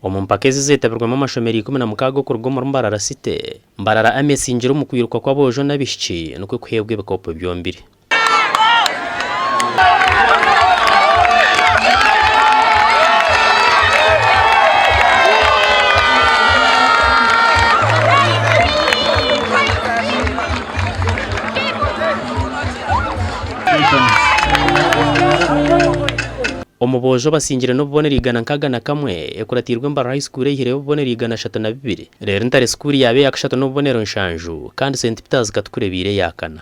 Omu mpaka ezi ezeetabirwemu amashomero 16 okuruga omuri Mbarara City, Mbarara Army esingire omu kwiruka kw'aboojo n'abaishiki nikwo kuheebwa ebikopo byombiri. Omu boojo basingire n'obubonero 161, ekuratiirwe Mbarara High School eihireyo obubonero 132, reero Ntare School yaaba eya kashatu n'obubonero 7 kandi St Peters Katukura ebaire eya kana.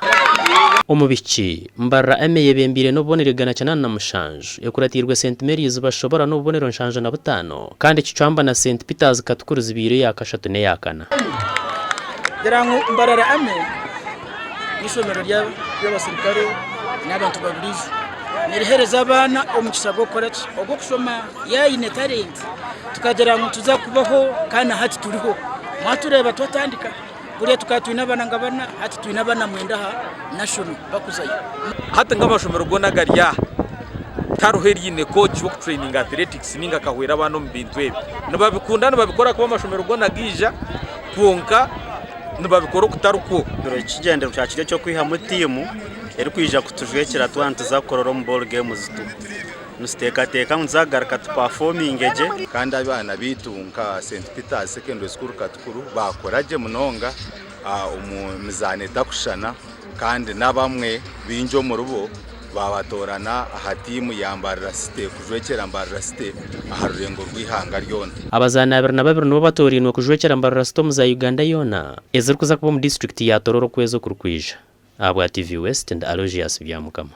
Omu bishiki, Mbarara Army eyebembeire n'obubonero 907, ekuratiirwe St Mary's Bashobora n'obubonero 75 kandi Kicwamba na St Peters Katukuru zibaire eya kashatu n'eya kana. Gira ngu Mbarara Army n'eishomero ry'abaserukare n'abantu ba buriijo. Niriheereza abaana omukisa gw'okukora ki? Ogw'okushoma. Yaaba aine talenti tukagira ngu nituza kubaho kandi na hati turiho. Mwatureeba twatandika, buriya tukaba twine abaana nka bana, hati twine abaana mwenda aha national bakuzayo. Hati nk'amashomero goona agari aha tihariho eriine kooki w'okutureyininga athletics ninga akahwera abaana omu bintu ebi. Nibabikunda nibabikora ahakuba amashomero goona gaija kwonka nibabikora okutari kwo. Ekigyendererwa kyaba kiri eky'okwihamu tiimu erikwija kutujwekyera twaba nituza kukorera omu ball games. Nituteekateeka ngu nituza kugaruka tupafominge gye. Kandi abaana baitu nka St Peters Secondary School Katukuru baakora gye munonga omu mizaano etakushushana kandi n'abamwe baingi omuribo baabatoorana aha tiimu ya Mbarara City kujwekyera Mbarara City aha rurengo rw'eihanga ryona. Abazaani 22 nibo batoorainwe kujwekyera Mbarara City omu za Uganda yoona ezirikuza kuba omu disiturikiti ya Tororo okwezi okurikwija. Ahabwa TV West, ndi Aloysius Byamukama.